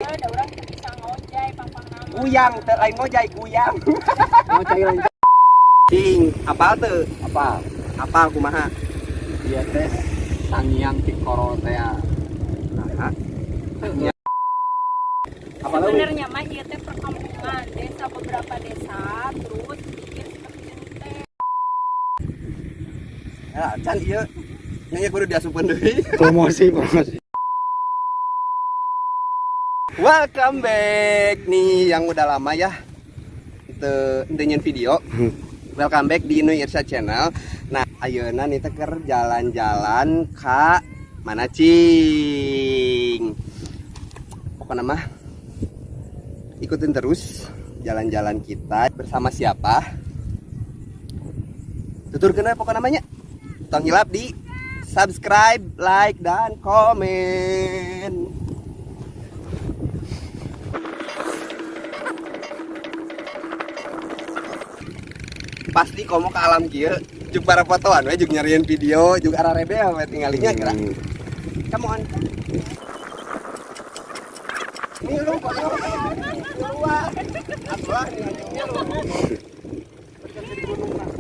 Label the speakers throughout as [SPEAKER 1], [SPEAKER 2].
[SPEAKER 1] Ada orang teu bisa ngojay pang-pang nama.
[SPEAKER 2] Guyang, teu lain ngojay, guyang.
[SPEAKER 3] Ngojay lain.
[SPEAKER 2] Cing, apal teu?
[SPEAKER 3] Apa?
[SPEAKER 2] Apal kumaha?
[SPEAKER 3] Ieu teh Sangiang Tikoro teh.
[SPEAKER 2] Nah,
[SPEAKER 3] Apa leuwih?
[SPEAKER 1] Sebenarnya mah ieu teh perkampungan, desa beberapa desa terus bikin seperti ini teh.
[SPEAKER 2] Ya, can ieu nya kudu diasupkeun deui.
[SPEAKER 3] Promosi, promosi.
[SPEAKER 2] Welcome back nih yang udah lama ya teu nyieun video. Welcome back di Nuy Irsa Channel. Nah, ayeuna nih teh keur jalan-jalan ka mana cing. Pokoknya mah ikutin terus jalan-jalan kita bersama siapa. Tuturkeun we pokokna namanya. Tong hilap di subscribe, like, dan komen. Pasti komo ke alam kieu juk para fotoan we, juk nyariin video, juk arah rebel we tinggalinya kira. Come on. Ini lu kok keluar. Atulah nih anjingnya lu. Berkaca di gunung lah.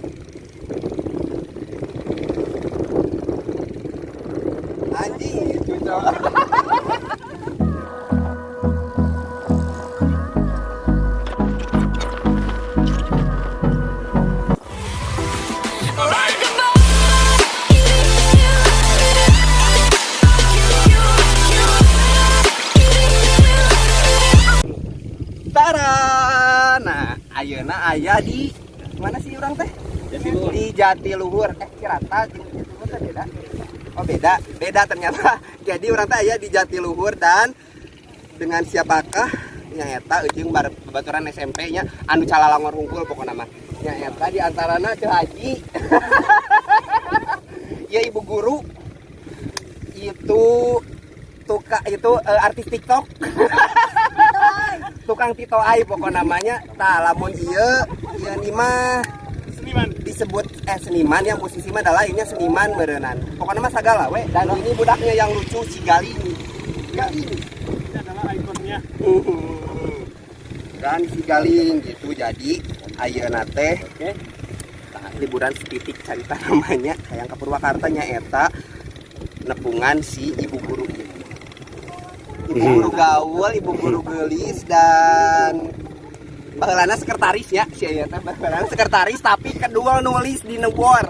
[SPEAKER 2] Anjing itu cowok. Tara. Nah, ayeuna aya di mana sih urang teh?
[SPEAKER 3] Jatiluhur.
[SPEAKER 2] Di Jatiluhur. Cirata jeung Jatiluhur teh beda. Oh, beda. Beda ternyata. Jadi urang teh aya di Jatiluhur dan dengan siapakah nyaeta jeung babaturan SMP nya anu calalangor hungkul pokona mah. Nyaeta di antarana Ceu Haji. Ya ibu guru itu tuka itu artis TikTok. Tukang Tito Ai pokok namanya. Tah lamun ieu ieu ni mah
[SPEAKER 3] Seniman.
[SPEAKER 2] Disebut seniman yang musisi mah adalah lainnya seniman berenang. Pokoknya mah sagala we. Dan ini budaknya yang lucu si Galing. Galing.
[SPEAKER 3] Ini adalah ikonnya.
[SPEAKER 2] Dan si Galing gitu. Jadi ayeuna teh
[SPEAKER 3] Oke.
[SPEAKER 2] Nah, liburan setitik cerita namanya hayang ke Purwakarta nya eta nepungan si ibu guru ieu. Ibu guru gaul, ibu guru gelis dan baheulana sekretaris ya si aya teh baheulana sekretaris tapi kedua nulis di nebor.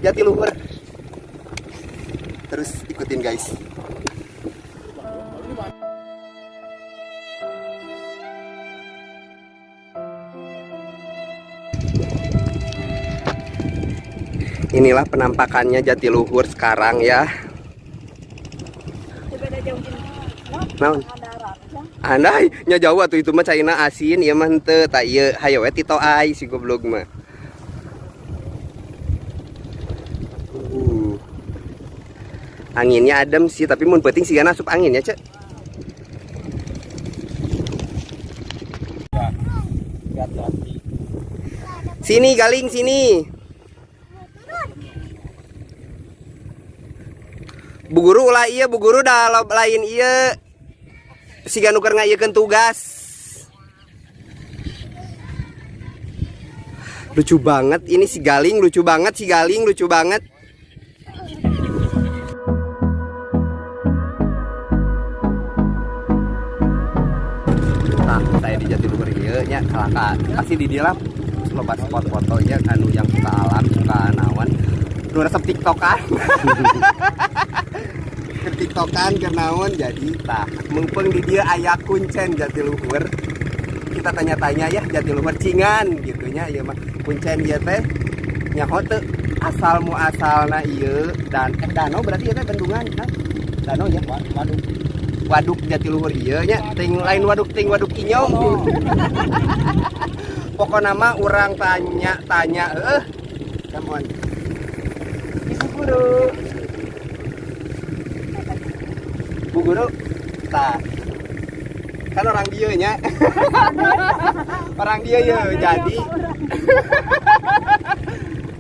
[SPEAKER 2] Jatiluhur. Terus ikutin guys. Inilah penampakannya Jatiluhur sekarang ya.
[SPEAKER 1] Beda jauh jeung
[SPEAKER 2] Naon?
[SPEAKER 1] Pangandaran.
[SPEAKER 2] Andai nya jauh atuh itu mah caina asin ieu mah henteu tah ieu hayo we Tito Ai si goblok mah. Anginnya adem sih tapi mun peuting sigana asup angin ya, Cek. Sini Galing sini. Bu guru ulah ieu, Bu guru dah lain ieu. Siga nu keur ngaiekeun tugas. Lucu banget ini si Galing, lucu banget si Galing, lucu banget. Nah, saya di Jatiluhur ieu nya kalaka. Pasti di dieu lah loba spot fotonya anu yang suka alam, suka naon. Nu resep TikTokan. Ke TikTokan keur naon jadi tah mumpung di dieu aya kuncen Jatiluhur. Kita tanya-tanya ya Jatiluhur cingan gitunya ieu mah kuncen ieu teh nyaho teu asal muasalna ieu dan danau berarti ieu teh bendungan kan? Danau ya
[SPEAKER 3] Waduk.
[SPEAKER 2] Waduk Jatiluhur ieu nya ting lain waduk ting waduk inyong.
[SPEAKER 3] Oh.
[SPEAKER 2] Pokokna mah urang tanya-tanya heuh. Come on. Ibu guru. Bu guru, tah. Kan orang dieu nya. Orang dieu ya, jadi.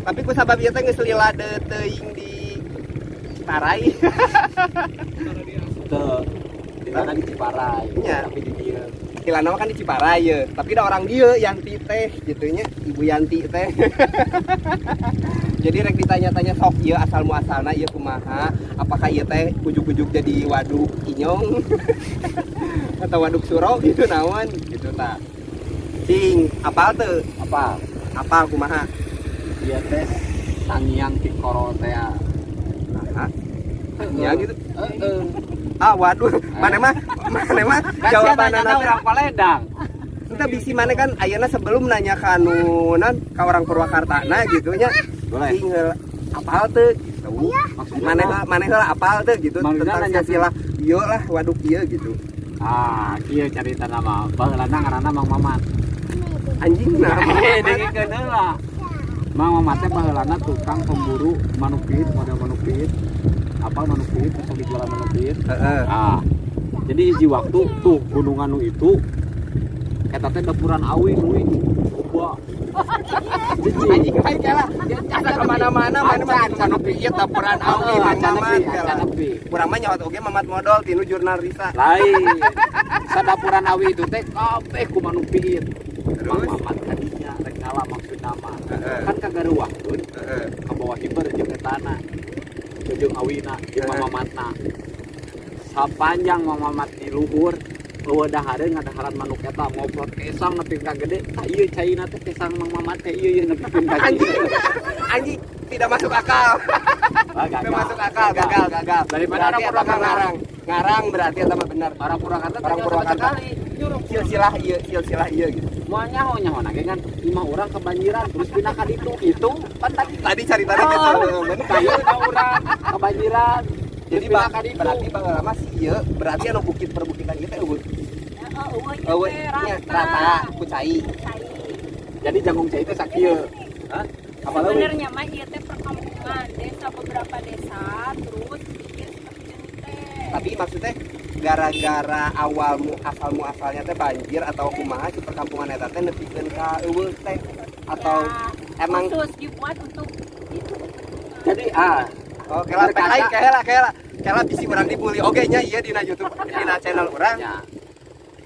[SPEAKER 2] Tapi ku sabab ieu teh geus lila teuing di Ciparai.
[SPEAKER 3] Tuh. Di mana di Ciparai.
[SPEAKER 2] Iya.
[SPEAKER 3] Tapi di dieu.
[SPEAKER 2] Hilana mah kan di Ciparai ya. Tapi ada orang dieu, Yanti teh gitu nya, Ibu Yanti teh. Jadi rek ditanya-tanya sok ieu asal muasalna ieu kumaha? Apakah ieu teh ujug-ujug jadi waduk Inyong atau waduk Suro gitu, naon gitu ta. Cing, apal teu?
[SPEAKER 3] Apa?
[SPEAKER 2] Apal kumaha?
[SPEAKER 3] Ieu teh Sangiang Tikoro teh.
[SPEAKER 2] Nah, ya gitu.
[SPEAKER 3] Heeh.
[SPEAKER 2] Ah, waduh, mana mah
[SPEAKER 3] Kan
[SPEAKER 2] jawaban
[SPEAKER 3] nanya orang Paledang.
[SPEAKER 2] Kita bisi mana kan ayeuna sebelum nanya ka anu non ka orang Purwakarta nah gitu nya.
[SPEAKER 3] Boleh.
[SPEAKER 2] Cing heula, apal teu gitu.
[SPEAKER 3] Maksudnya
[SPEAKER 2] Mana mana heula apal teu gitu
[SPEAKER 3] Maksudnya
[SPEAKER 2] tentang
[SPEAKER 3] nanya
[SPEAKER 2] silsilah ieu lah, waduk ieu gitu.
[SPEAKER 3] Ah, kieu carita nama. Baheulana ngaranna Mang Mamat.
[SPEAKER 2] Anjing, nah.
[SPEAKER 3] Eh, dengekeun heula. Mang Mamat teh baheulana tukang pemburu manuk piit, model manuk piit. Apa manuk piit, bisa dijual manuk piit. Ah. Jadi hiji waktu tuh gunungan nu itu eta teh dapuran awi nu loba.
[SPEAKER 2] Anjing, baik lah. Asa kemana-mana mana mah
[SPEAKER 3] Acan,
[SPEAKER 2] manuk piit dapuran awi
[SPEAKER 3] Heeh,
[SPEAKER 2] Mang
[SPEAKER 3] acan
[SPEAKER 2] Mamat
[SPEAKER 3] nepi,
[SPEAKER 2] kela.
[SPEAKER 3] Acan nepi.
[SPEAKER 2] Kurang mah nyawa oge Mamat modol tinu jurnal Risa.
[SPEAKER 3] Lain. Sadapuran awi itu teh kabeh ku manuk piit. Mang
[SPEAKER 2] Terus?
[SPEAKER 3] Mamat kadinya rek ngala maksudna mah.
[SPEAKER 2] Heeh.
[SPEAKER 3] Kan kagaruwahkeun ka bawah hiber jeung etana. Jeung awina, jeung Mang Mamatna. Sapanjang Mang Mamat di luhur euweuh dahareun ngadaharan manuk eta, ngoprot kesang nepi ka gede. Tah, ieu caina teh kesang Mang Mamat teh ieu ieu nepikeun ka
[SPEAKER 2] Anjing. Anjing, tidak masuk akal.
[SPEAKER 3] Ah, gagal.
[SPEAKER 2] Tidak masuk akal, gagal, gagal.
[SPEAKER 3] Daripada
[SPEAKER 2] Berarti
[SPEAKER 3] orang
[SPEAKER 2] eta mah
[SPEAKER 3] Purwakarta.
[SPEAKER 2] Ngarang. Ngarang berarti eta mah bener.
[SPEAKER 3] Orang Purwakarta
[SPEAKER 2] Orang
[SPEAKER 3] teh
[SPEAKER 2] Purwakarta.
[SPEAKER 3] sekali.
[SPEAKER 2] Silsilah ieu, silsilah ieu gitu.
[SPEAKER 3] Moal nyaho nyaho nage kan imah urang kebanjiran terus pindah ka ditu itu kan tadi.
[SPEAKER 2] Tadi cari tadi gitu, bener.
[SPEAKER 3] Kayu urang kebanjiran
[SPEAKER 2] Jadi
[SPEAKER 3] terus pindah
[SPEAKER 2] bang,
[SPEAKER 3] ka ditu.
[SPEAKER 2] Berarti bang lama sih ieu, berarti anu bukit perbukitan ieu teh euweuh.
[SPEAKER 1] Heeh, euweuh ieu
[SPEAKER 2] Euweuh
[SPEAKER 1] teh
[SPEAKER 2] nya
[SPEAKER 1] rata.
[SPEAKER 2] Rata ku cai.
[SPEAKER 1] Cai.
[SPEAKER 3] Jadi jangkung cai itu sakieu. Hah? Apa leuwih?
[SPEAKER 1] Sebenarnya mah ieu teh perkampungan desa, beberapa desa terus bikin seperti ini teh.
[SPEAKER 2] Tapi maksudnya gara-gara awal mu asal muasalnya teh banjir atau kumaha si perkampungan eta teh nepikeun ka euweuh teh atau
[SPEAKER 1] Ya,
[SPEAKER 2] emang
[SPEAKER 1] khusus dibuat untuk itu bendungan.
[SPEAKER 3] Jadi ah
[SPEAKER 2] Oh, kela
[SPEAKER 3] Berkaca.
[SPEAKER 2] lain kela kela kela bisi urang dibully oge nya ieu dina YouTube, dina channel urang.
[SPEAKER 3] Ya.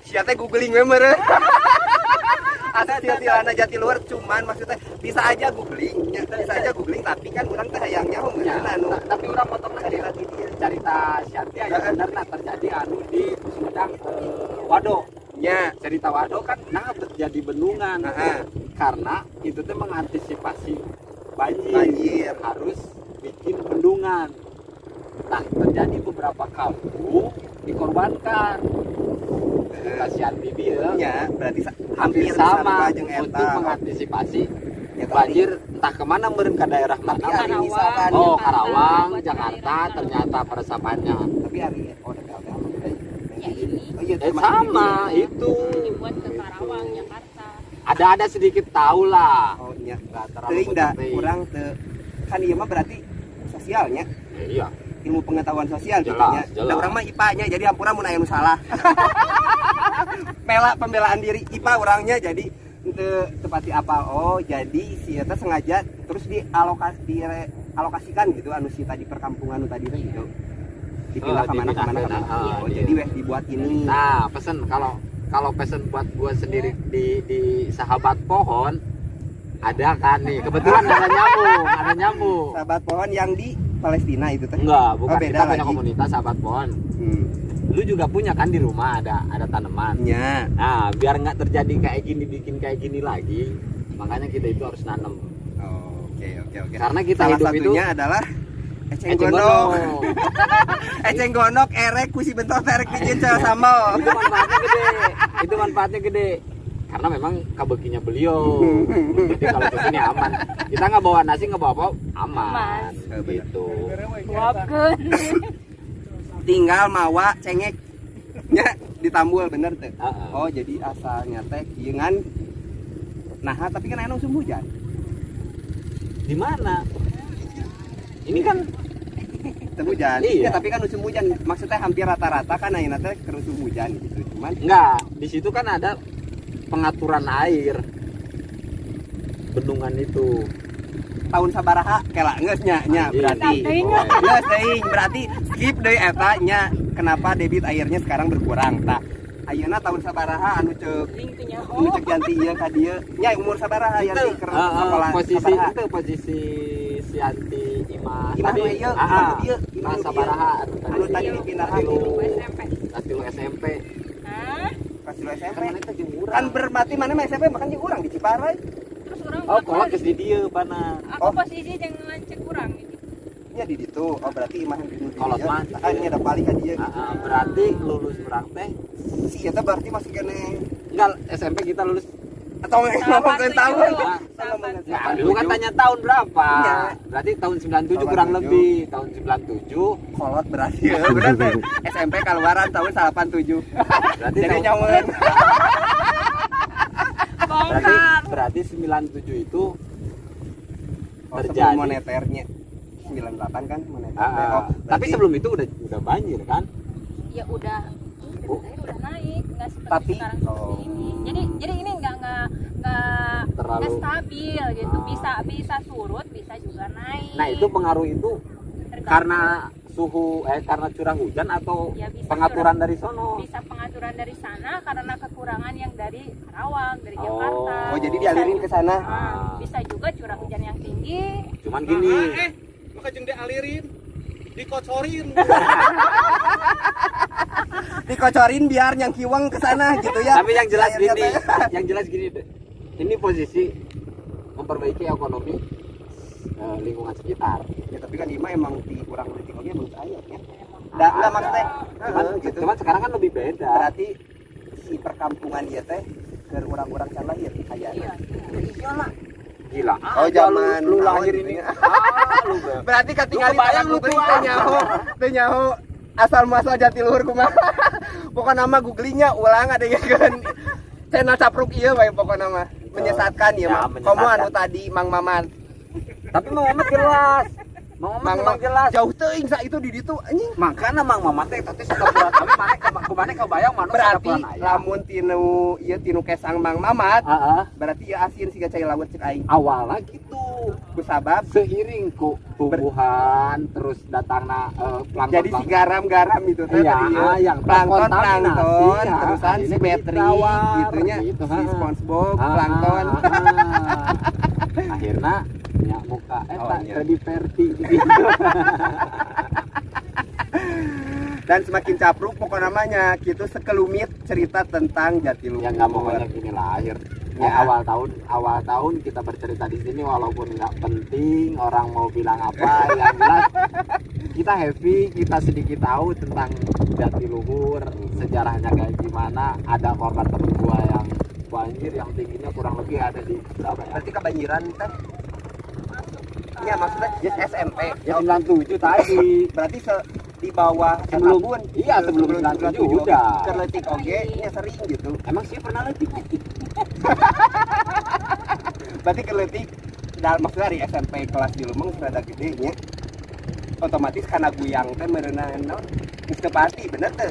[SPEAKER 2] Sia teh googling we meureun. Asa silsilahna Jatiluhur, cuman maksudnya bisa aja googling nya, bisa aja googling, tapi kan urang teh hayang nyaho
[SPEAKER 3] Ya,
[SPEAKER 2] meureun anu
[SPEAKER 3] tapi urang potong lagi
[SPEAKER 2] cerita ti dieu.
[SPEAKER 3] Cerita Syanti aya benerna terjadi anu di Sumedang, Wado.
[SPEAKER 2] Nya.
[SPEAKER 3] Cerita Wado kan nah terjadi bendungan karena itu tuh mengantisipasi banjir.
[SPEAKER 2] Banjir.
[SPEAKER 3] Harus bikin bendungan. Nah, terjadi beberapa kampung dikorbankan. Kasihan bibi ya.
[SPEAKER 2] Nya, berarti hampir
[SPEAKER 3] hampir sama
[SPEAKER 2] jeung eta.
[SPEAKER 3] Untuk mengantisipasi
[SPEAKER 2] Ya, tapi-
[SPEAKER 3] banjir entah kemana meureun ke daerah
[SPEAKER 2] Tapi
[SPEAKER 3] mana.
[SPEAKER 2] hari misalkan
[SPEAKER 3] Oh,
[SPEAKER 1] Jakarta,
[SPEAKER 3] Karawang,
[SPEAKER 1] buat
[SPEAKER 3] Jakarta
[SPEAKER 1] cairan.
[SPEAKER 3] Ternyata peresapannya.
[SPEAKER 2] Tapi hari oh udah PLTA mah beda ya.
[SPEAKER 1] Ya, ini.
[SPEAKER 2] Oh iya,
[SPEAKER 3] Eh,
[SPEAKER 2] termasuk
[SPEAKER 3] sama
[SPEAKER 2] ini.
[SPEAKER 3] itu.
[SPEAKER 1] Dibuat ke Karawang, Jakarta.
[SPEAKER 3] Ada sedikit tahu lah.
[SPEAKER 2] Oh iya.
[SPEAKER 3] Nggak terlalu
[SPEAKER 2] Teuing da
[SPEAKER 3] penting.
[SPEAKER 2] urang teu kan ieu mah berarti sosialnya,
[SPEAKER 3] Ya, iya.
[SPEAKER 2] Ilmu pengetahuan sosial gitu
[SPEAKER 3] Jelas,
[SPEAKER 2] nya.
[SPEAKER 3] jelas.
[SPEAKER 2] Da urang mah IPA-nya, jadi hampura mun aya nu salah. Mela pembelaan diri IPA orangnya, jadi teu tepati apa. Oh, jadi si eta sengaja terus dialokasi, dialokasikan gitu anu si tadi perkampungan nu tadi teh gitu. Dipindah
[SPEAKER 3] Oh,
[SPEAKER 2] ke mana, ke mana, ke
[SPEAKER 3] dipindahkeun,
[SPEAKER 2] mana.
[SPEAKER 3] ah,
[SPEAKER 2] Oh,
[SPEAKER 3] iya.
[SPEAKER 2] jadi weh dibuat ini.
[SPEAKER 3] Nah, pesen kalau kalau pesen buat gua sendiri di sahabat pohon ada kan nih. Kebetulan ada nyambung, ada nyambung.
[SPEAKER 2] Sahabat pohon yang di Palestina itu teh?
[SPEAKER 3] Enggak, bukan.
[SPEAKER 2] Oh, beda
[SPEAKER 3] Kita punya
[SPEAKER 2] lagi.
[SPEAKER 3] Komunitas sahabat pohon. Lu juga punya kan di rumah ada tanaman.
[SPEAKER 2] Nya.
[SPEAKER 3] Nah, biar nggak terjadi kayak gini, bikin kayak gini lagi, makanya kita itu harus nanem.
[SPEAKER 2] Oh, oke.
[SPEAKER 3] Karena kita
[SPEAKER 2] Salah
[SPEAKER 3] hidup itu
[SPEAKER 2] satunya adalah eceng
[SPEAKER 3] eceng
[SPEAKER 2] gondok.
[SPEAKER 3] gondok.
[SPEAKER 2] Eceng gondok erek ku si bentor erek dijieun sambal.
[SPEAKER 3] Itu manfaatnya gede. Itu manfaatnya gede. Karena memang kabekinya beliau. Jadi kalau ke sini aman. Kita nggak bawa nasi, nggak bawa apa, aman.
[SPEAKER 1] Aman.
[SPEAKER 3] Gitu.
[SPEAKER 1] Luapkeun.
[SPEAKER 2] Tinggal mawa cengek. Nya ditambul bener tuh.
[SPEAKER 3] Heeh.
[SPEAKER 2] Oh, jadi asalnya teh kieu ngan nah tapi kan anu musim hujan.
[SPEAKER 3] Di mana? Ini kan
[SPEAKER 2] Musim hujan.
[SPEAKER 3] Iya.
[SPEAKER 2] Ya, tapi kan musim hujan maksudnya hampir rata-rata kan ayeuna teh keur musim hujan gitu. Cuman
[SPEAKER 3] enggak, di situ kan ada pengaturan air. Bendungan itu.
[SPEAKER 2] Tahun sabaraha kela geus nya nya berarti. Geus teuing, berarti skip deui eta nya, kenapa debit airnya sekarang berkurang. Tah, ayeuna tahun sabaraha anu ceuk
[SPEAKER 1] Ring teu nyaho.
[SPEAKER 2] Anu ceuk Yanti ieu ka dieu nya, umur sabaraha Yanti keur sekolah
[SPEAKER 3] posisi
[SPEAKER 2] sabaraha?
[SPEAKER 3] Itu posisi si Yanti imah
[SPEAKER 2] Imah
[SPEAKER 3] tadi
[SPEAKER 2] nu ieu,
[SPEAKER 3] ah,
[SPEAKER 2] imah nu dieu, imah
[SPEAKER 3] imah
[SPEAKER 2] nu dieu.
[SPEAKER 3] Sabaraha
[SPEAKER 2] Anu tadi dipindahan.
[SPEAKER 3] Tilu
[SPEAKER 1] SMP.
[SPEAKER 3] Kelas 3 SMP.
[SPEAKER 1] Hah?
[SPEAKER 2] Kelas 2 SMP.
[SPEAKER 3] Kan mana teh jeung urang.
[SPEAKER 2] Kan berarti mana mah SMP makan jeung urang di Ciparai.
[SPEAKER 1] Terus urang
[SPEAKER 3] Oh, kolot geus di dieu pana.
[SPEAKER 1] Aku
[SPEAKER 2] Oh.
[SPEAKER 1] posisi jeung lanceuk urang gitu.
[SPEAKER 2] Nya di ditu. Oh, berarti imah yang di dieu.
[SPEAKER 3] Kolot mah.
[SPEAKER 2] Ah, nya ada balik ka dieu.
[SPEAKER 3] Ah, ah, berarti lulus urang teh
[SPEAKER 2] Si eta berarti masih keneh
[SPEAKER 3] enggak SMP kita lulus
[SPEAKER 2] atau ngomongkeun tahun.
[SPEAKER 1] Salapan.
[SPEAKER 3] Nah, lu kan tanya tahun berapa?
[SPEAKER 2] Iya.
[SPEAKER 3] Berarti tahun 97 kurang
[SPEAKER 2] 97.
[SPEAKER 3] lebih. Tahun 97
[SPEAKER 2] Kolot berarti ya. Bener teh. SMP keluaran tahun 87.
[SPEAKER 3] Berarti
[SPEAKER 2] Jadi
[SPEAKER 3] tahun,
[SPEAKER 2] nyaweun.
[SPEAKER 3] berarti
[SPEAKER 1] Bongkar.
[SPEAKER 3] berarti 97 itu
[SPEAKER 2] Oh, sebelum
[SPEAKER 3] terjadi.
[SPEAKER 2] moneternya 98 kan moneter.
[SPEAKER 3] Ah, ah.
[SPEAKER 2] Oh,
[SPEAKER 3] Tapi
[SPEAKER 2] berarti-
[SPEAKER 3] sebelum itu udah banjir kan?
[SPEAKER 1] Ya udah. Debit
[SPEAKER 3] Oh.
[SPEAKER 1] air udah naik, nggak seperti
[SPEAKER 2] Tapi-
[SPEAKER 1] sekarang seperti
[SPEAKER 2] oh.
[SPEAKER 1] ini. Jadi ini nggak
[SPEAKER 3] Terlalu
[SPEAKER 1] nggak stabil gitu.
[SPEAKER 3] Ah.
[SPEAKER 1] Bisa bisa surut, bisa juga naik.
[SPEAKER 3] Nah, itu pengaruh itu
[SPEAKER 1] Tergantung.
[SPEAKER 3] karena suhu karena curah hujan atau
[SPEAKER 1] Ya, bisa
[SPEAKER 3] pengaturan dari sono.
[SPEAKER 1] Bisa pengaturan dari sana karena kekurangan yang dari Karawang, dari
[SPEAKER 3] Oh.
[SPEAKER 1] Jakarta.
[SPEAKER 2] Oh, jadi dialirin ke sana.
[SPEAKER 1] Ah, bisa juga curah hujan yang tinggi.
[SPEAKER 3] Cuman gini,
[SPEAKER 4] Nah, maka jeung dialirin, dikocorin.
[SPEAKER 2] Dikocorin biar yang kiweng ke sana gitu ya.
[SPEAKER 3] Tapi yang jelas
[SPEAKER 2] Airnya
[SPEAKER 3] gini,
[SPEAKER 2] teh.
[SPEAKER 3] yang jelas gini deh. Ini posisi memperbaiki ekonomi lingkungan sekitar.
[SPEAKER 2] Ya tapi kan Ima emang di kurang leutik oge emang air ya. Da, enggak maksudnya.
[SPEAKER 3] Cuman,
[SPEAKER 2] Heeh, gitu.
[SPEAKER 3] cuman sekarang kan lebih beda.
[SPEAKER 2] Berarti si perkampungan dia teh ke orang-orang can lahir aya.
[SPEAKER 1] Iya.
[SPEAKER 2] Iyalah.
[SPEAKER 3] Gila.
[SPEAKER 2] Oh, zaman
[SPEAKER 3] lu lahir
[SPEAKER 2] tahun
[SPEAKER 3] ini.
[SPEAKER 2] gitu ya.
[SPEAKER 3] Ah, lu
[SPEAKER 2] Berarti katingali
[SPEAKER 3] Lu kebayang lu
[SPEAKER 2] googling
[SPEAKER 3] tua.
[SPEAKER 2] teh nyaho, teh nyaho asal muasal Jatiluhur kumaha. Pokokna mah googlingnya ulang ada yang kan channel capruk ieu wae pokokna mah menyesatkan ya,
[SPEAKER 3] Ya,
[SPEAKER 2] mah.
[SPEAKER 3] menyesatkan.
[SPEAKER 2] Komo anu tadi Mang Maman.
[SPEAKER 3] Tapi Mang Mamat jelas. Mang Mamat
[SPEAKER 2] Mang
[SPEAKER 3] memang jelas.
[SPEAKER 2] Jauh teuing sa itu di ditu anjing.
[SPEAKER 3] Makanya Mang Mamat teh tadi sadapuran tapi mana kumane kebayang manuk
[SPEAKER 2] Berarti
[SPEAKER 3] sadapuran aya.
[SPEAKER 2] lamun tinu ieu tinu kesang Mang Mamat,
[SPEAKER 3] Heeh.
[SPEAKER 2] berarti ieu asin siga cai laut cek aing.
[SPEAKER 3] Awalnya gitu.
[SPEAKER 2] Kusabab
[SPEAKER 3] Seiring ku tumbuhan terus datangna plankton.
[SPEAKER 2] jadi si garam-garam itu teh
[SPEAKER 3] Iya,
[SPEAKER 2] tadi ieu.
[SPEAKER 3] ah, yang
[SPEAKER 2] plankton
[SPEAKER 3] terkontaminasi,
[SPEAKER 2] plankton
[SPEAKER 3] ya,
[SPEAKER 2] terusan si
[SPEAKER 3] akhirnya
[SPEAKER 2] Patrick
[SPEAKER 3] ditawar,
[SPEAKER 2] gitunya
[SPEAKER 3] gitu,
[SPEAKER 2] si
[SPEAKER 3] ha.
[SPEAKER 2] SpongeBob
[SPEAKER 3] Ah,
[SPEAKER 2] plankton.
[SPEAKER 3] ah, ah. Akhirnya ya muka eta
[SPEAKER 2] Oh, iya.
[SPEAKER 3] Kredi Verti gitu.
[SPEAKER 2] Dan semakin capruk pokok namanya gitu sekelumit cerita tentang Jatiluhur.
[SPEAKER 3] Ya nggak, pokoknya gini lah akhir ya,
[SPEAKER 2] Ya.
[SPEAKER 3] awal tahun kita bercerita di sini walaupun nggak penting orang mau bilang apa, yang jelas kita happy, kita sedikit tahu tentang Jatiluhur, sejarahnya kayak gimana. Ada korban temen gua yang banjir yang tingginya kurang lebih ada di berapa ya?
[SPEAKER 2] Berarti kebanjiran teh. Ya maksudnya SMP.
[SPEAKER 3] Ya 97 tadi.
[SPEAKER 2] Berarti di bawah
[SPEAKER 3] Sebelum-
[SPEAKER 2] tahun.
[SPEAKER 3] iya, sebelum 97 udah.
[SPEAKER 2] Keur leutik oge nya sering gitu.
[SPEAKER 3] Emang sih pernah leutik?
[SPEAKER 2] Berarti keur leutik dalam maksudnya dari SMP kelas di Lumeng rada gede nya. Otomatis karena guyang teh meureunan naon? Geus teu pasti bener teh.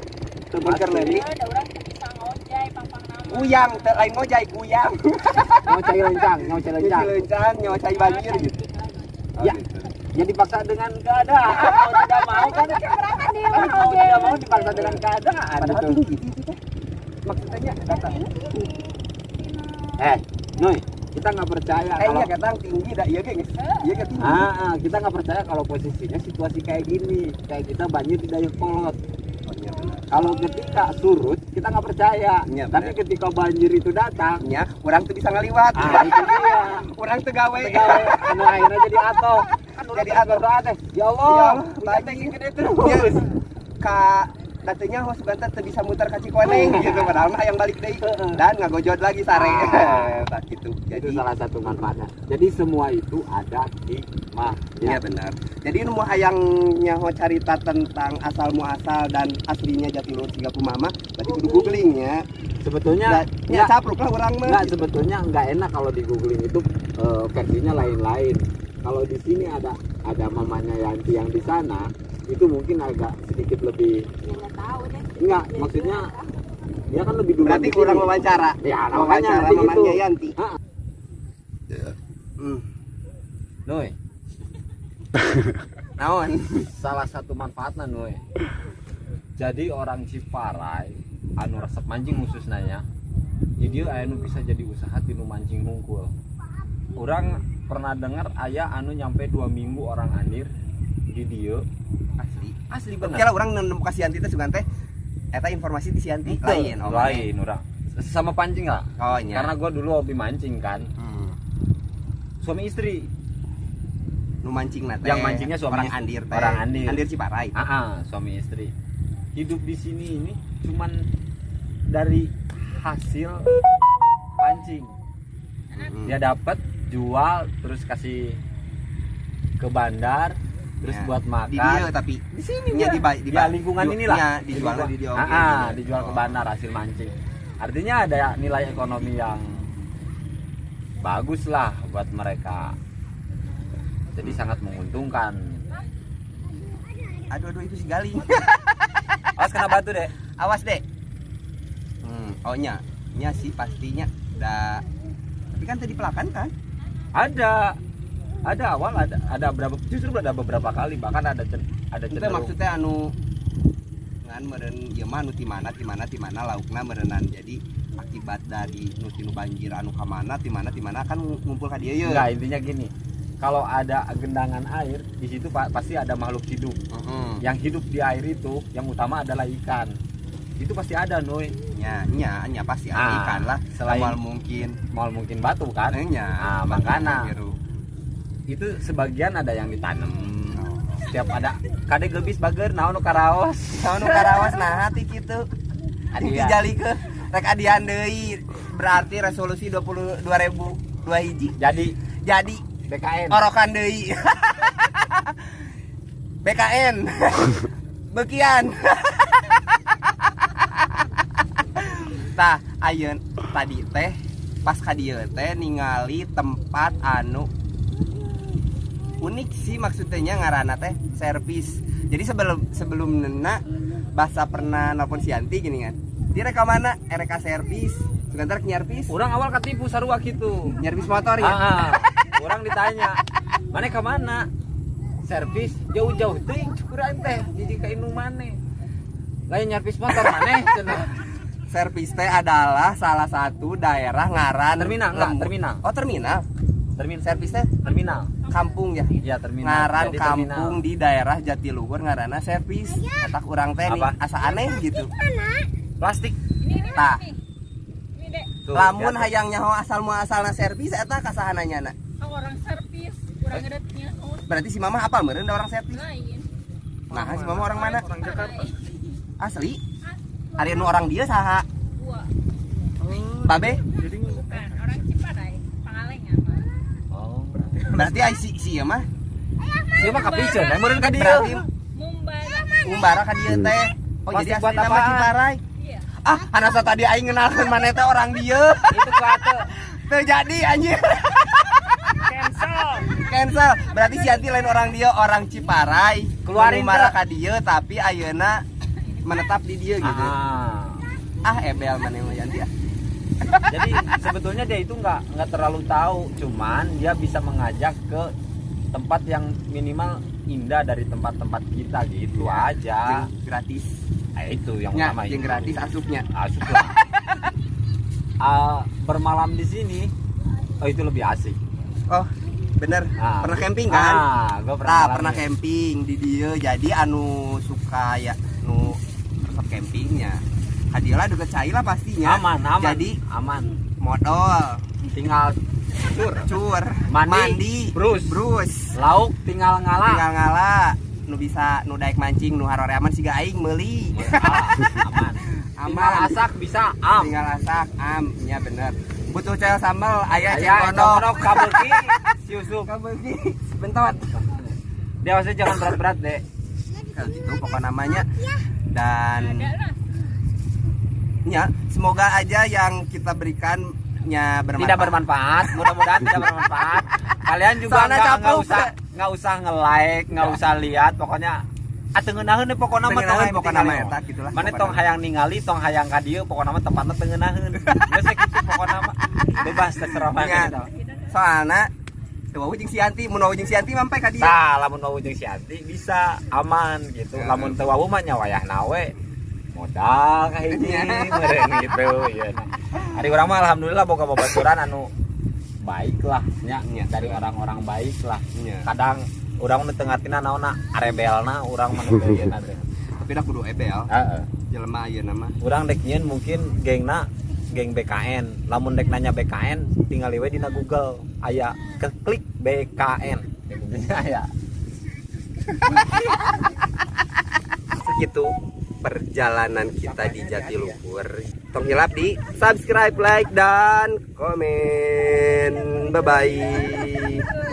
[SPEAKER 2] Mun keur leutik
[SPEAKER 1] Iya, ada orang teu bisa ngojay pang-pang nama.
[SPEAKER 2] guyang teh lain ngojay guyang.
[SPEAKER 3] Mau cai lencang, mau cai lencang.
[SPEAKER 2] Nyuci lencang, nyocai banjir gitu. Oh,
[SPEAKER 3] Ya.
[SPEAKER 2] gitu.
[SPEAKER 3] Ya dipaksa dengan keadaan, mau tidak mau kan. Kan mau tidak mau dipaksa dengan keadaan
[SPEAKER 2] Padahal
[SPEAKER 3] gitu.
[SPEAKER 2] tinggi gitu itu teh. Maksudnya kata
[SPEAKER 3] Eh, Noy, kita nggak percaya
[SPEAKER 2] eh
[SPEAKER 3] kalau
[SPEAKER 2] iya kata tinggi dah iya ge geus. Iya ge tinggi.
[SPEAKER 3] ah, ah, kita nggak percaya kalau posisinya situasi kayak gini, kayak kita banjir di Dayeuhkolot.
[SPEAKER 2] Oh, iya bener.
[SPEAKER 3] Kalau ketika surut kita nggak percaya,
[SPEAKER 2] Iya,
[SPEAKER 3] tapi
[SPEAKER 2] bener.
[SPEAKER 3] ketika banjir itu datang,
[SPEAKER 2] Nya, urang tuh bisa ngaliwat.
[SPEAKER 3] ah itu dia.
[SPEAKER 2] Urang teu gawe.
[SPEAKER 3] Tegawe, anu akhirnya jadi atoh. Kan urang
[SPEAKER 2] Jadi
[SPEAKER 3] terus
[SPEAKER 2] atoh.
[SPEAKER 3] berdoa teh, ya Allah,
[SPEAKER 2] Ya Allah,
[SPEAKER 3] banjir
[SPEAKER 2] banjir.
[SPEAKER 3] gede terus.
[SPEAKER 2] Ya, ka datanya host Banten teu bisa muter ka Cikoneng gitu padahal mah yang balik deui dan ngagojod lagi sare.
[SPEAKER 3] Ah.
[SPEAKER 2] Tak gitu.
[SPEAKER 3] Itu
[SPEAKER 2] Jadi
[SPEAKER 3] salah satu manfaatnya. Jadi semua itu ada hikmahnya.
[SPEAKER 2] Iya benar. Jadi nu hayang nyaho carita tentang asal muasal dan aslinya Jatiluhur siga kumaha mah, berarti kudu googling nya.
[SPEAKER 3] Sebetulnya
[SPEAKER 2] Da, nya
[SPEAKER 3] nggak
[SPEAKER 2] capruk lah urang mah.
[SPEAKER 3] nggak, sebetulnya nggak enak kalau di googling itu versinya lain-lain. Kalau di sini ada mamanya Yanti yang di sana itu mungkin agak sedikit lebih
[SPEAKER 1] Ya nggak tahu deh.
[SPEAKER 3] enggak,
[SPEAKER 1] Ya,
[SPEAKER 3] maksudnya
[SPEAKER 1] juga.
[SPEAKER 3] dia kan lebih duluan
[SPEAKER 2] Berarti
[SPEAKER 3] di sini.
[SPEAKER 2] kurang wawancara.
[SPEAKER 3] Ya, makanya
[SPEAKER 2] Wawancara
[SPEAKER 3] nanti gitu.
[SPEAKER 2] mamanya Yanti.
[SPEAKER 3] Ah.
[SPEAKER 2] Hmm.
[SPEAKER 3] Nuy, Nuy,
[SPEAKER 2] Naon?
[SPEAKER 3] Salah satu manfaatnya, Nuy. Jadi orang Ciparai anu resep mancing khususnya nya. Jadi aya nu bisa jadi usaha tinu mancing hungkul. Urang pernah dengar aya anu nyampe 2 minggu orang Andir di dieu.
[SPEAKER 2] Asli.
[SPEAKER 3] Asli,
[SPEAKER 2] Kira
[SPEAKER 3] bener.
[SPEAKER 2] Urang nemu ka Sianti teh sugan teh eta informasi di Sianti.
[SPEAKER 3] Itu,
[SPEAKER 2] Lain, oh.
[SPEAKER 3] Lain urang. Sama pancing lah.
[SPEAKER 2] Oh iya.
[SPEAKER 3] Karena gua dulu hobi mancing kan. Suami istri.
[SPEAKER 2] Nu mancing na teh.
[SPEAKER 3] Yang mancingnya suami
[SPEAKER 2] orang
[SPEAKER 3] istri.
[SPEAKER 2] Andir teh.
[SPEAKER 3] Orang Andir.
[SPEAKER 2] Andir Ciparai.
[SPEAKER 3] Ah, ah, suami istri. Hidup di sini ini cuman dari hasil pancing. Dia dapat jual, terus kasih ke bandar, terus
[SPEAKER 2] Ya.
[SPEAKER 3] buat makan.
[SPEAKER 2] Di dia tapi
[SPEAKER 3] Di sini
[SPEAKER 2] nya
[SPEAKER 3] dia.
[SPEAKER 2] di
[SPEAKER 3] Ya, lingkungan inilah.
[SPEAKER 2] Nya dijual di dia oge
[SPEAKER 3] Ah, ah,
[SPEAKER 2] gitu.
[SPEAKER 3] dijual ke
[SPEAKER 2] Oh.
[SPEAKER 3] bandar hasil mancing. Artinya ada nilai ekonomi yang bagus lah buat mereka. Jadi sangat menguntungkan.
[SPEAKER 2] Aduh, aduh, itu si Galing.
[SPEAKER 3] Awas kena batu deh.
[SPEAKER 2] Awas deh. Oh nya, nya sih pastinya. Da. Tapi kan tadi pelakan kan?
[SPEAKER 3] Ada ada awal ada berapa, justru ada beberapa kali, bahkan ada
[SPEAKER 2] Itu
[SPEAKER 3] cenderung
[SPEAKER 2] maksudnya anu ngan meureun ieu mah anu ti mana, ti mana, ti mana laukna meureunan, jadi akibat dari nu tinu banjir anu ka mana, ti mana, ti mana kan ngumpul ka dieu ye.
[SPEAKER 3] Enggak, intinya gini, kalau ada genangan air di situ pasti ada makhluk hidup. Yang hidup di air itu yang utama adalah ikan. Itu pasti ada, Noy.
[SPEAKER 2] Nya nya nya pasti ada
[SPEAKER 3] Ah,
[SPEAKER 2] ikan lah.
[SPEAKER 3] Selain
[SPEAKER 2] Moal mungkin
[SPEAKER 3] mau mungkin batu kan.
[SPEAKER 2] Nya.
[SPEAKER 3] Ah,
[SPEAKER 2] batu
[SPEAKER 3] makana.
[SPEAKER 2] biru.
[SPEAKER 3] Itu sebagian ada yang ditanam. Setiap ada kade gebis bager, naon nu karaos.
[SPEAKER 2] Naon nu karawas, nah hati kitu.
[SPEAKER 3] Adian.
[SPEAKER 2] Dijali ke rek adian deui, berarti resolusi 20 2002 hiji.
[SPEAKER 3] Jadi
[SPEAKER 2] Jadi
[SPEAKER 3] BKN.
[SPEAKER 2] Orokan deui. BKN. Bekian. Tah, ayeun tadi teh pas ka dieu teh ningali tempat anu unik sih, maksudnya ngaranna teh servis. Jadi sebelum sebelum nena bahasa pernah nelpon Sianti gini kan. Di rek ka mana? Rek servis. Sebentar nyervis.
[SPEAKER 3] Urang awal ketipu sarua gitu.
[SPEAKER 2] Nyervis motor ya?
[SPEAKER 3] Ah, urang ditanya, "Mana ke mana?" Servis jauh-jauh teuing cukuran teh jadi ka indung maneh. Lain nyervis motor maneh cenah.
[SPEAKER 2] Servis teh adalah salah satu daerah ngaran
[SPEAKER 3] Terminal, enggak,
[SPEAKER 2] lembur.
[SPEAKER 3] Terminal.
[SPEAKER 2] Oh, terminal.
[SPEAKER 3] Terminal.
[SPEAKER 2] Servis teh
[SPEAKER 3] Terminal.
[SPEAKER 2] Kampung ya.
[SPEAKER 3] Iya, terminal.
[SPEAKER 2] Ngaran
[SPEAKER 3] Jadi
[SPEAKER 2] kampung di daerah Jatiluhur ngaranna servis. Kata urang teh nih
[SPEAKER 3] Apa?
[SPEAKER 2] asa aneh gitu.
[SPEAKER 3] Plastik.
[SPEAKER 1] Ini
[SPEAKER 2] Tah.
[SPEAKER 1] nih. Ini dek,
[SPEAKER 3] Tuh,
[SPEAKER 2] Lamun
[SPEAKER 3] lihat.
[SPEAKER 2] hayang nyaho asal muasalna servis eta kasaha nanyana?
[SPEAKER 1] Oh, orang servis, kurang ngedetnya. Oh,
[SPEAKER 2] Berarti si mama apal meureun da orang servis.
[SPEAKER 1] lain.
[SPEAKER 2] Nah, si mama orang mana?
[SPEAKER 4] Orang Jakarta.
[SPEAKER 2] Asli. Ari nu orang dia saha?
[SPEAKER 1] Gua
[SPEAKER 2] Babe?
[SPEAKER 4] Jadi
[SPEAKER 1] bukan orang Ciparai, Pangalengan.
[SPEAKER 3] Oh.
[SPEAKER 2] Berarti ai si si ieu mah
[SPEAKER 3] Sieu mah kapiceun, eh meureun ka dieu.
[SPEAKER 2] Berarti
[SPEAKER 1] Mumbara.
[SPEAKER 2] Umbara ka dieu teh. Oh,
[SPEAKER 3] Plastik
[SPEAKER 2] jadi asli
[SPEAKER 3] buat
[SPEAKER 2] nama
[SPEAKER 3] apaan?
[SPEAKER 2] Ciparai.
[SPEAKER 1] Iya.
[SPEAKER 2] Ah, anasa tadi aing ngenalkeun maneh teh orang dieu.
[SPEAKER 3] Itu kuate.
[SPEAKER 2] Teu jadi anjir.
[SPEAKER 4] Cancel.
[SPEAKER 2] Cancel. Berarti si Yanti lain orang dia, orang Ciparai.
[SPEAKER 3] Keluarin
[SPEAKER 2] Ngumbara
[SPEAKER 3] teu.
[SPEAKER 2] ka dieu tapi ayeuna menetap di dieu gitu.
[SPEAKER 3] Ah.
[SPEAKER 2] Ah, ebel maneh mah Yanti ah.
[SPEAKER 3] Jadi sebetulnya dia itu nggak terlalu tahu, cuman dia bisa mengajak ke tempat yang minimal indah dari tempat-tempat kita gitu aja.
[SPEAKER 2] Jeung gratis.
[SPEAKER 3] Nah, itu yang
[SPEAKER 2] Nya,
[SPEAKER 3] utama
[SPEAKER 2] jeung
[SPEAKER 3] itu.
[SPEAKER 2] gratis asupnya.
[SPEAKER 3] Asup lah. Ah, bermalam di sini, oh itu lebih asik.
[SPEAKER 2] Oh, bener.
[SPEAKER 3] Ah.
[SPEAKER 2] Pernah camping kan?
[SPEAKER 3] Ah, gua pernah.
[SPEAKER 2] Nah, pernah
[SPEAKER 3] ngalamin.
[SPEAKER 2] camping di dieu. Jadi anu suka ya nu resep campingnya. Hadiah deket cai lah pastinya.
[SPEAKER 3] Aman, aman.
[SPEAKER 2] Jadi
[SPEAKER 3] aman.
[SPEAKER 2] Modal
[SPEAKER 3] Tinggal
[SPEAKER 2] cur cur
[SPEAKER 3] Mandi,
[SPEAKER 2] mandi
[SPEAKER 3] brus.
[SPEAKER 2] Brus.
[SPEAKER 3] Lauk tinggal ngala.
[SPEAKER 2] Tinggal ngala, nu bisa nu daek mancing nu haroreaman siga aing meuli.
[SPEAKER 3] Ah, aman. Tinggal
[SPEAKER 2] Aman.
[SPEAKER 3] asak bisa am.
[SPEAKER 2] Tinggal asak am nya, bener. Butuh cel sambal aya.
[SPEAKER 3] Aya
[SPEAKER 2] cengkodok.
[SPEAKER 3] cengkodok kabeuki si Yusuf.
[SPEAKER 2] Kabeuki bentot.
[SPEAKER 3] Dia maksudnya jangan berat-berat deh.
[SPEAKER 2] Kalau gitu pokok namanya dan
[SPEAKER 1] Ada lah.
[SPEAKER 2] Ya, semoga aja yang kita berikan nya bermanfaat.
[SPEAKER 3] Tidak bermanfaat, mudah-mudahan tidak bermanfaat. Kalian juga
[SPEAKER 2] Soalnya
[SPEAKER 3] nggak
[SPEAKER 2] capluk.
[SPEAKER 3] Usah nge-like, nggak usah lihat, pokoknya ah teu ngeunaheun deh pokokna mah.
[SPEAKER 2] Teu
[SPEAKER 3] tong
[SPEAKER 2] ngeunaheun pokokna mah eta gitulah,
[SPEAKER 3] Mana
[SPEAKER 2] pokokna
[SPEAKER 3] tong
[SPEAKER 2] mah.
[SPEAKER 3] Hayang ningali, tong hayang ka dieu, pokokna mah tempatna teu ngeunaheun. Geus we kitu pokokna mah. Bebas, terserah mana
[SPEAKER 2] Ingat.
[SPEAKER 3] gitu.
[SPEAKER 2] Soalnya Teu wawuh jeung si Yanti, mun wawuh jeung si Yanti mampai ka dieu.
[SPEAKER 3] Tah, lamun wawuh jeung si Yanti bisa aman gitu.
[SPEAKER 2] Heeh.
[SPEAKER 3] Lamun teu wawuh mah nya wayahna we modal ka hiji meureun gitu ieu. Ari urang mah alhamdulillah boga babaturan anu baik lah nya,
[SPEAKER 2] Nya.
[SPEAKER 3] Dari orang-orang baik lah.
[SPEAKER 2] Nya.
[SPEAKER 3] Kadang urang nu teu ngartina naonna, arebelna urang mah nu teu ieu teh.
[SPEAKER 2] Tapi dah kudu ebel.
[SPEAKER 3] Heeh.
[SPEAKER 2] Jelema ayeuna mah.
[SPEAKER 3] Urang dek nyieun mungkin gengna geng BKN. Lamun dek nanya BKN tinggal we dina Google aya, klik BKN. Aya.
[SPEAKER 2] Segitu perjalanan kita di Jatiluhur. Tong hilap di subscribe, like, dan komen. Bye bye.